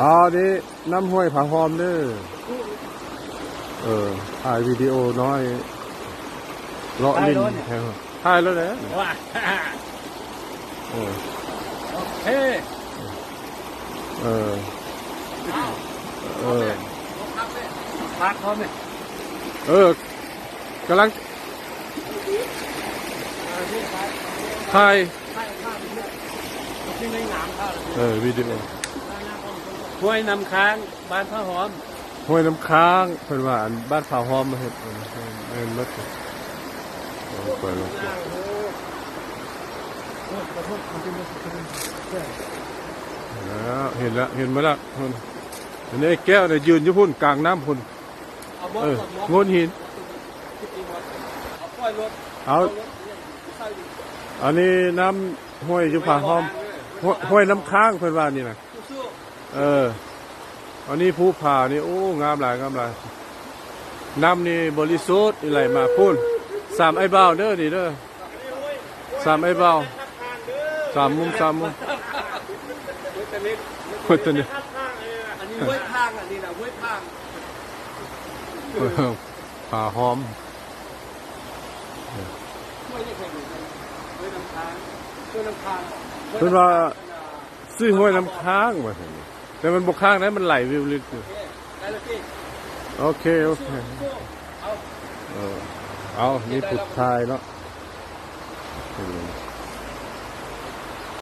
ອັນນີ້ນ້ຳຫ້ວຍຜາຫ້ອມເດີ. ເອີ ຖ່າຍວິດີໂອນ້ອຍ ເລາະຫຼິ້ນ. ຖ່າຍໂລດນີ້ ແຮງ ຖ່າຍໂລດແຫຼະ. ວ້າ ເອີ ໂອເຄ ເອີ ເອີ ພັກພ້ອມນີ້ ເອີ ກຳລັງຖ່າຍ ເອີ ວິດີໂອ ຫ້ວຍນ້ຳຄ້າງ ບ້ານຜາຫ້ອມ ຫ້ວຍນ້ຳຄ້າງ ເພິ່ນວ່າ ອັນ ບ້ານຜາຫ້ອມມາເຮັດ ເອີ ແມ່ນໝົດ. ເອີ ໄປແລ້ວ ເຫັນແລ້ວ ເຫັນແລ້ວ ເຫັນໝົດແລ້ວ. ເຫັນໄອ້ແກ້ວນະ ຢືນຢູ່ພຸ້ນ ກາງນ້ຳພຸ້ນ. ເອີ ໂງ່ນຫີນ ເອົາ ອັນນີ້ນ້ຳຫ້ວຍຢູ່ຜາຫ້ອມ ຫ້ວຍ ຫ້ວຍນ້ຳຄ້າງ ເພິ່ນວ່ານີ້ນະ. ເອີ ອັນນີ້ພູຜານີ້ ໂອ້ ງາມຫຼາຍ ງາມຫຼາຍ. ນ້ຳນີ້ບໍລິສຸດ ນີ້ໄຫຼມາພຸ້ນ. ສາມອ້າຍບ່າວເດີ ນີ້ເດີ ສາມອ້າຍບ່າວ ສາມມຸມ ສາມມຸມ. ຫ້ວຍຕະນິດ ຫ້ວຍຕະນິດ ອັນນີ້ຫ້ວຍພາງ ອັນນີ້ນະຫ້ວຍພາງ ຜາຫ້ອມ. ຫ້ວຍນີ້ເພິ່ນ ຫ້ວຍນ້ຳຄ້າງ ຫ້ວຍນ້ຳຄ້າງ ເພິ່ນວ່າ ຊື່ຫ້ວຍນ້ຳຄ້າງວ່າຊັ້ນ ແຕ່ມັນບໍ່ຄ້າງໃດ໋ ມັນໄຫຼວິວລິກຢູ່. ໂອເຄ ໂອເຄ ເອົາ ເອີ ເອົາ ນີ້ຜູ້ຖ່າຍເນາະ.